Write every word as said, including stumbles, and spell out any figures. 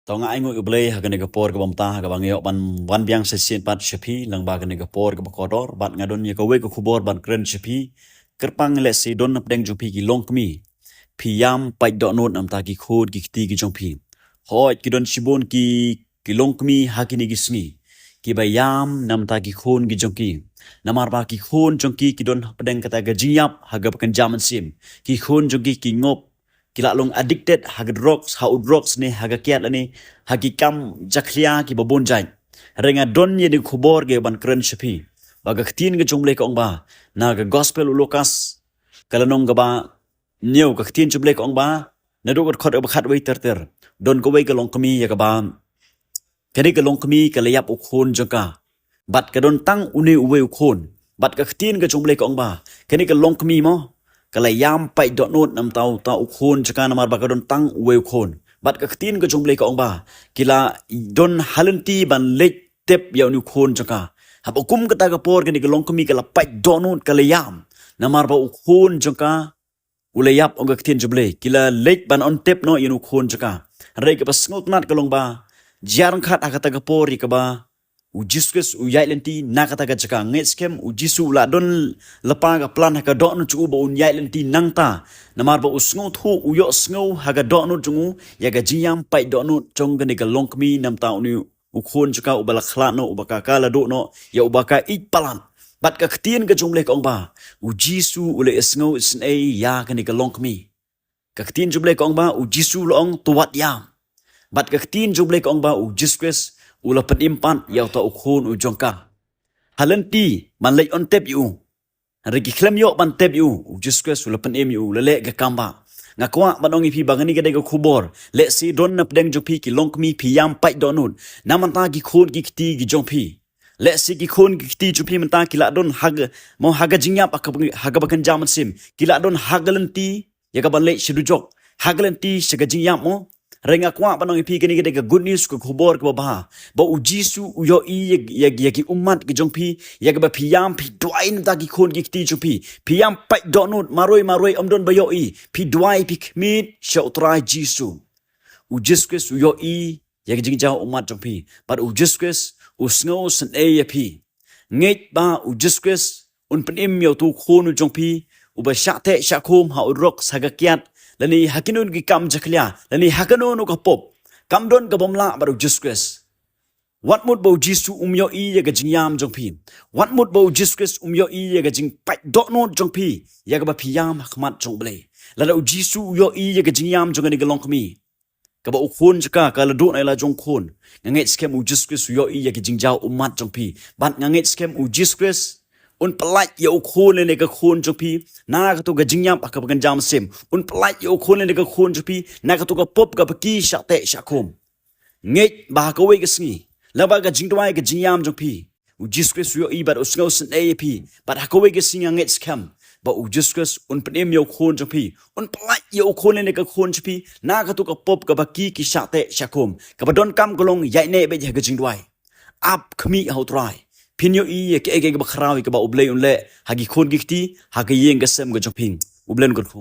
To nga ainguh ïa U Blei ha kane ka por kaba mynta ha kaba nga ïoh ban wan biang sa shisien pat sha phi lyngba kane ka por kaba kordor, bad nga don ïa kawei ka khubor ban kren sha phi. Kyrpang lehse don napdeng jong phi ki longkmie, phi ïam pait dohnud namar ki khun ki kti ki jong phi. Hooid, ki don shibun ki, ki longkmie ha kine ki sngi kiba ïam namar ki khun ki jong ki. Namar ba ki khun jong ki ki don hapdeng kata ka jingïap ha kaba kynja mynsiem. Ki khun jong ki ki ngop, ki la long addicted ha ka drugs, ha u drugs ne ha ka kiad lane ha ki kam jakhlia kiba bun jait. Hynrei nga don ïa kane ka khubor kaba ban kren sha phi, ba ka ktien ka jong U Blei ka ong ba, na ka gospel u Lukas, ka lynnong kaba hynñiew, ka ktien jong U Blei ka ong ba, naduh ka dkhot kaba khatwei ter ter, don kawei ka longkmie ïa kaba, kane ka longkmie ka la ïap u khun jong ka, bad ka don tang une uwei u khun. Bad ka ktien ka jong U Blei ka ong ba, kane ka longkmie mo, ka la ïam pait dohnud namar uta u khun jong ka, namar ba ka don tang uwei u khun. Bad ka ktien ka jong U Blei ka ong ba, ki la don ha lynti ban leit tep ïa une u khun jong ka. Haba kum kata ka por kane ka longkmie ka la pait dohnud, ka la ïam, namar ba u khun jong ka u la ïap, ong ka ktien jong U Blei. Ki la leit ban wan tep noh ïa une u khun jong ka. Hynrei kaba sngewtynnat ka long ba, jia ryngkat ha kata ka por ïa kaba u Jisu Khrist u ïaid lynti na kata ka jaka. Ngeit skhem, u Jisu u la don lypa ka plan ha ka dohnud jong u ba un ïaid lynti nangta, namar ba u sngewthuh, u ïohsngew ha ka dohnud jong u ïa ka jingïam pait dohnud jong kane ka longkmie namar une u khun jong ka uba la khlad noh, uba ka, ka la duh noh, ïa uba ka ïeit palat. Bad ka ktien ka jong U Blei ka ong ba, u Jisu u la ïohsngew isynei ïa kane ka longkmie. Ka ktien jong U Blei ka ong ba, u Jisu u la ong, to wat ïam. Bad ka ktien jong U Blei ka ong ba, u Jisu Khrist u la pynim pat ïa uta u khun u jong ka ha lynti ban leit wan tep ïa u. Hynrei ki khlem ïoh ban tep ïa u, u Jisu Khrist u la pynim ïa u, u la leh ka kam ba. Nga kwah ban ong ïa phi ba kane ka dei ka khubor, lehse don napdeng jong phi ki longkmie, phi ïam pait dohnud namar ki khun ki kti ki jong phi. Lehse ki khun ki kti jong phi mynta ki la don ha ka, mo, ha ka jingïap ha kaba, ha kaba kynja mynsiem. Ki la don ha ka lynti ïa ka ban leit sha dujok, ha ka lynti sha ka jingïap mo. Hynrei nga kwah ban ong ïa phi, kane ka dei ka good news, ka khubor kaba bha, ba u Jisu u ïohi ïa, ïa, ïa ki ummat ki jong phi, ïa kaba phi ïam, phi duwai namar ki khun ki kti jong phi. Phi ïam pait dohnud, marwei marwei, ym don ba ïohi. Phi duwai, phi khmih sha u Trai Jisu. U Jisu Khrist u ïohi ïa ka jingjaw ummat jong phi. Bad u Jisu Khrist u sngew isynei ïa phi. Ngeit ba u Jisu Khrist un pynim ïa utu u khun u jong phi uba shah teh shah khum ha u drugs, ha ka kiad, lane ha kino kino ki kam jakhlia, lane ha kano kano ka pop. Kam don ka bym lah bad u Jisu Khrist. Wat mut ba u Jisu um ïohi ïa ka jingïam jong phi. Wat mut ba u Jisu Khrist um ïohi ïa ka jingpait dohnud jong phi, ïa kaba phi ïam ha khmat jong U Blei. Lada u Jisu u ïohi ïa ka jingïam jong kane ka longkmie, kaba u khun jong ka ka la duh na la jong khun, nga ngeit skhem u Jisu Khrist u ïohi ïa ka jingjaw ummat jong phi. Bad nga ngeit skhem u Jisu Khrist un pyllait ïa u khun lane ka khun jong phi na kato ka jingïap ha kaba kynja mynsiem. Un pyllait ïa u khun lane ka khun jong phi na kato ka pop kaba ki shah teh shah khum. Ngeit ba ha kawei ka sngi, lyngba ka jingduwai, ka jingïam jong phi, u Jisu Khrist u ïohi bad u sngew isynei ïa phi. Bad ha kawei ka sngi nga ngeit skhem ba u Jisu Khrist un pynim ïa u khun jong phi, un pyllait ïa u khun lane ka khun jong phi na kato ka pop kaba ki ki shah teh shah khum. Kaba donkam ka long ïaineh beit ha ka jingduwai. Ap khmih ha u Trai. Phin ïohi ïa kaei kaei kaba khraw ïa kaba U Blei un leh ha ki khun ki kti, ha ka ïing ka sem ka jong phi. U Blei un kyrkhu.